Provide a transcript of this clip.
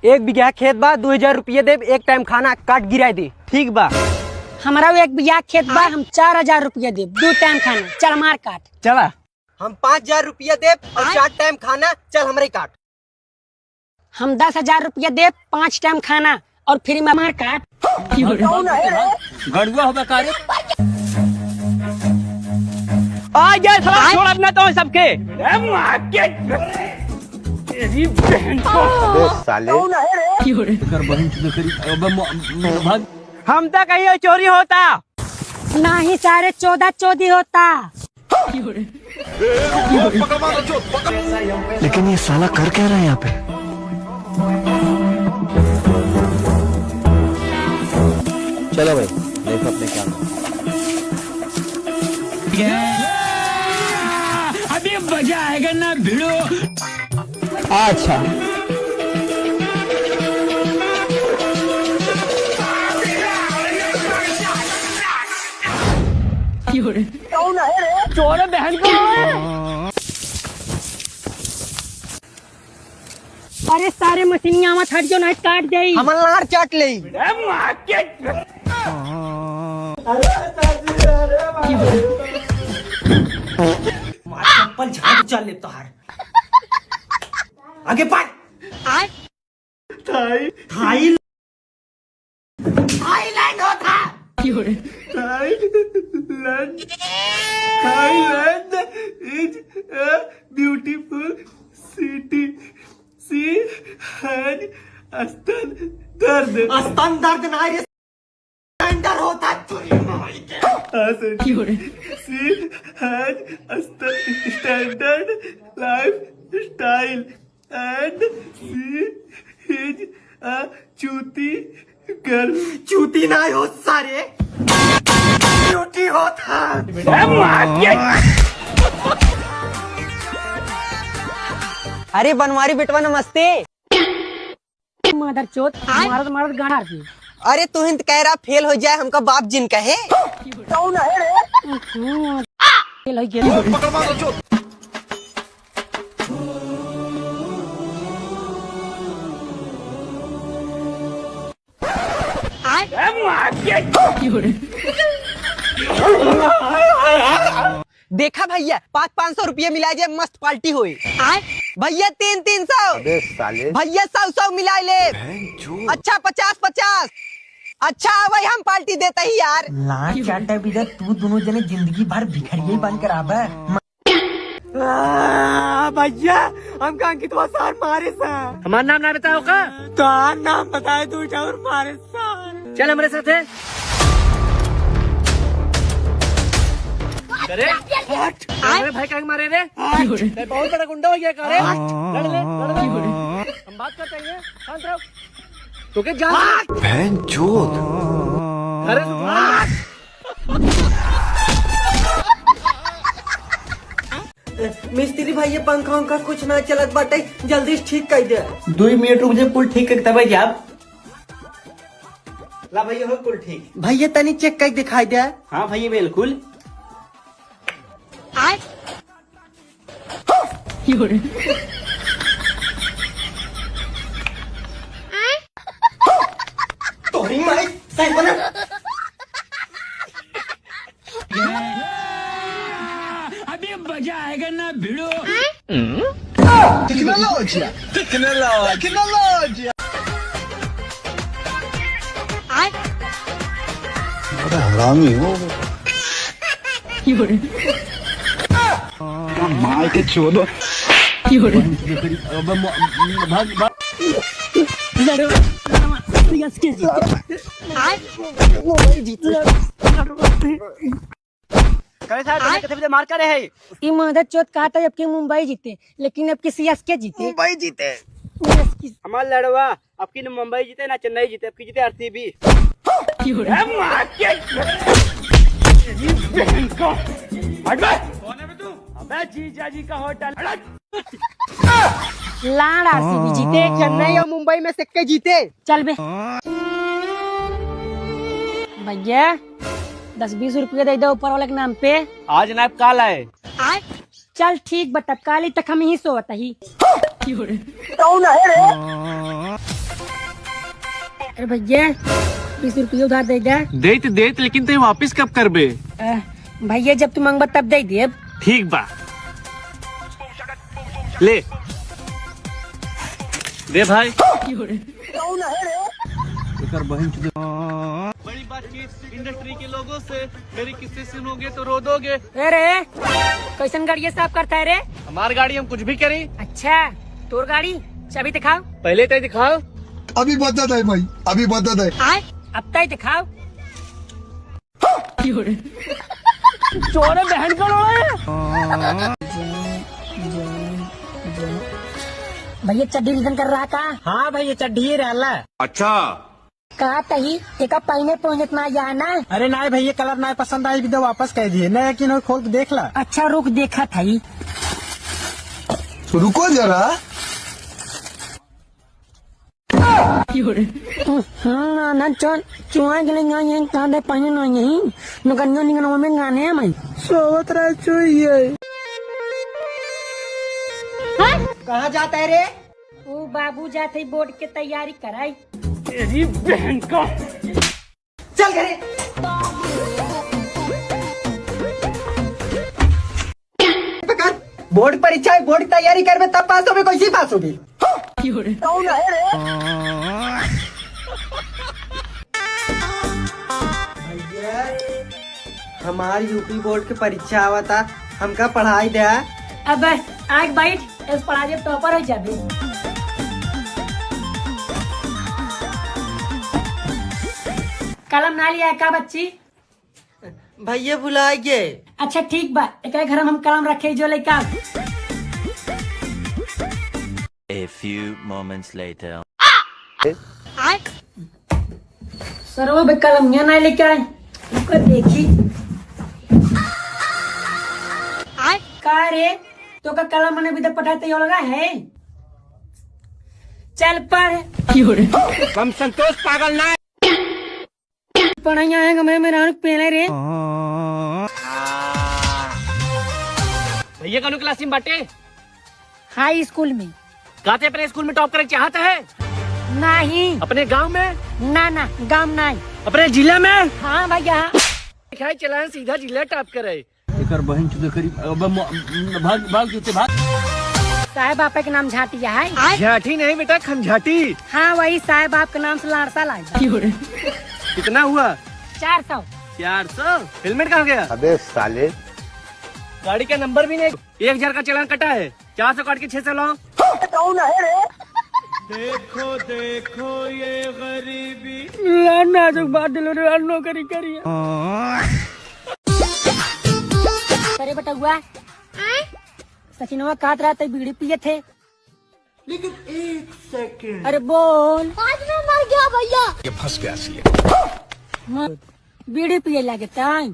एक बीघा खेत बा, 2000 रुपये देब, एक टाइम खाना काट गिराई दे। ठीक बा। हमारा एक बीघा खेत बा, हम 4000 रुपया देब, दो टाइम खाना, चल मार काट। चला। हम 5000 रुपया देब और 4 टाइम खाना, चल हमरे काट। हम 10,000 रुपया देब, 5 टाइम खाना और फ्री में मार काट। गड़ुआ होबे करे आ जा साला, छोड़ अपना तो सबके। साले। हम तो कहियो चोरी होता। नहीं सारे 14 चौदी होता। लेकिन ये साला कर क्या रहा है यहाँ पे? चलो भाई, देखो अपने क्या। अभी मजा आएगा ना भिड़ो। अच्छा। चोर बहन को। अरे सारे मशीनिया मत हट जो, नहीं काट दे। हमर लार चाट ले। चप्पल झाड़ चल ले तोहार आगे पार। थाई थाईलैंड होता। Thailand is a beautiful city. She has स्तन दर्द। स्तन दर्द ना रे, अंडर होता तुरी माई के। She has standard lifestyle and she is a चूती girl. चूती ना हो सारे, ब्यूटी होता। अरे बनवारी बेटवा नमस्ते। मादर चोत, मारत मारत गाना दी। अरे तू हिंद कह रहा फेल हो जाए, हमका बाप जिन कहे। फेल हो गया। देखा भैया, 500-500 रुपये मिला जाए, मस्त पार्टी हुई। भैया 300-300। अबे साले। भैया 100-100 मिला ले। अच्छा 50-50। अच्छा भाई हम पार्टी देते ही यार। लाख चाटा बिदा, तू दोनों जने जिंदगी भर भिखरिये बन कर आबे। भैया हम अंकित सार मारे सा। हमारा नाम ना बताओ का? तो नाम बताए तू और मारे सार। चल हमारे साथ है। अरे अरे भाई का मारे रे, मैं बहुत बड़ा गुंडा हो गया का रे। लड़ ले लड़ ले, हम बात करते हैं, शांत रहो। तो क्या जान बहन चोद। अरे मिस्त्री भैया पंखा उंखा कुछ ना चलत बाटे, जल्दी से ठीक कर दे। 2 मिनट रुक जा, कुल ठीक कर तब जाब। ला भैया हो कुल ठीक। भैया तनी चेक कर दिखाई दे। हाँ भैया बिल्कुल। तोहरी माई सही बना। अभी मजा आएगा ना भिड़ो। बड़ा हरामी हो। मार के छोड़ो। मार करे है। ई मादर चोत कहा था जबकि मुंबई जीते, लेकिन अब की सीएसके जीते। मुंबई जीते। हमारा लड़वा अब की न मुंबई जीते ना चेन्नई जीते, अब की जीते आरसीबी। अबे जीजा जी का होटल। लाड़ आरसीबी जीते। चेन्नई और मुंबई में सिक्के जीते। चल बे भैया, 10-20 रुपये दे दो ऊपर वाले के नाम पे। आज ना काल आए। चल ठीक बता, काली तक हम ही सोवत ही। कौन है रे? अरे भैया 20 रुपये उधार दे दे। देत देत, लेकिन ते वापिस कब करबे? भैया जब तू मंगबा तब दे देब। ठीक बा, ले दे भाई। बड़ी बातचीत इंडस्ट्री के लोगों से, मेरी किस्से सुनोगे तो रो दोगे। अरे कैसन गाड़ी साफ करता है रे? हमार गाड़ी हम कुछ भी करी। अच्छा तोर गाड़ी, चाबी दिखाओ। पहले तो दिखाओ। अभी मदद है भाई, अभी मदद है। आए अब तय दिखाओ। चोरे बहन का लोड़ा। भैया चड्डी रिटर्न कर रहा का? हाँ भैया चड्डी रहला। अच्छा कहा तही एका पहने पहुंचत ना या ना। अरे ना भैया कलर ना पसंद आई तो वापस कह दिए ना, यकीन खोल के देख ला। अच्छा रुक देखा थी। रुको जरा। हाँ ना चल चुआ के लिए ये कहाँ दे पहने ना यही नुकनियो निकनो में गाने हैं मैं सोवत रह चुई। कहाँ जाता है रे? ओ बाबू जाते बोर्ड के तैयारी कराई। तेरी बहन का। चल घरे। पकड़। बोर्ड परीक्षा है, बोर्ड की तैयारी करबे तब पास होबे, कैसे पास होबे? भैया हमार यूपी बोर्ड के परीक्षा आवा था, हमका पढ़ाई दे। अब आग बैठ इस पढ़ा दे टॉपर हो जाबे। कलम ना लिया का बच्ची? भैया भुला गए। अच्छा ठीक बा, एक घर में हम कलम रखे जो लेका। A few moments later. Sir वो कलम यहाँ ना लेके आए, उसको देखी। का रे तो का कलम मैंने भी तो पठाते हो लगा है। चल पढ़। हम संतोष पागल ना। पढ़ाई आएगा मैं मेरा पहले रे। भैया कौन क्लास में बाटे? हाई स्कूल में। गाते अपने स्कूल में टॉप करना चाहता है? नहीं। अपने गांव में? ना ना गांव नहीं। अपने जिला में? हाँ भैया। दिखाई चला सीधा जिला टॉप करे। भाग भाग जूते भाग। साहेब आपा के नाम झाटिया है। झाटी नहीं बेटा, खंझाटी। हाँ वही साहेब आपके नाम से लाड़सा लाए। कितना हुआ? 400। 400। हेलमेट कहाँ गया? अबे साले, गाड़ी का नंबर भी नहीं। 1000 का चालान कटा है, 400 काट के 600 लाओ। देखो देखो ये गरीबी। नाजुक बात दिलो रे, नौकरी करिए। अरे बटुआ सचिनवा काट रहा था, बीड़ी पिए थे। लेकिन एक सेकंड। अरे बोल। आज मैं मर गया भैया। ये फंस गया सी। बीड़ी पिए लगे ताई।